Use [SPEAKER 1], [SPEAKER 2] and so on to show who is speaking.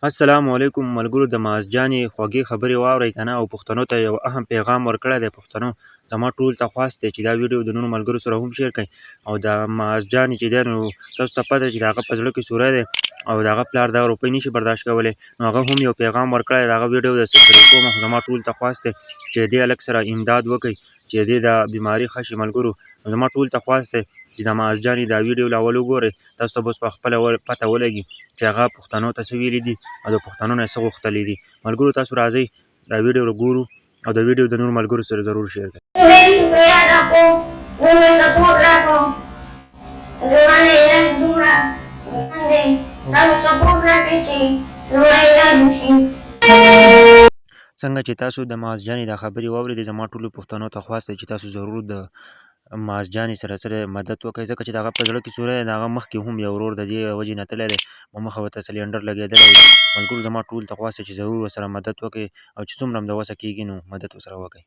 [SPEAKER 1] السلام علیکم ملګرو، د معاذ جانې خوږې خبرې واورئ کنه او پښتنو ته یو اهم پیغام ورکړی دی. پښتنو، زما ټول ته خواست دی چې دا ویډیو د نورو ملګرو سره هم شیر کړئ. او د معاذ جانې چې دی نو تاسو ته پته چې د هغه په زړه کې سوری دی او د هغه پلار دا روپۍ نشي برداشت کولی، نو هغه هم یو پیغام ورکړی دی. هغه ویډیو د شریکوم، خو زما ټول ته خواست دی چې دې هلک سره امداد وکړئ چې دې دا بیماری ښه شي. ملګرو، زما ټول ته خواست دی چې د معاذ جانې دا ویډیو له اول وګورئ، تاسو ته به اوس په خپله پته ولګي چې هغه پښتنو ته څه ویلي دي او د پښتنو نه یې څه غوښتلي دي. ملګرو، تاسو راځئ دا ویډیو ګورو او د ویډیو د نورو ملګرو سره ضرور شیر کړئ.
[SPEAKER 2] ډېر شکریه ادا کوم، دومره سپورټ راکړو. زما د علاج دومره ګران دی، تاسو سپورټ راکړئ چې زما علاج وشي.
[SPEAKER 1] څنګه چې تاسو د معاذ جانې دا خبرې واورېدې، زما ټولو پښتنو ته خواست دی چې تاسو ضرور د معاذ جانې سره مدد وکړئ، ځکه چې د هغه په زړه کې سوری دی. د هغه مخکې هم یو ورور د دې وجې نه تللی دی، په مخه ورته سلینډر لګېدلی دی. ملګرو، زما ټول ته خواست دی چې ضرور ورسره مدد وکړئ او چې څومره هم د وسه کېږي نو مدد ورسره وکړئ.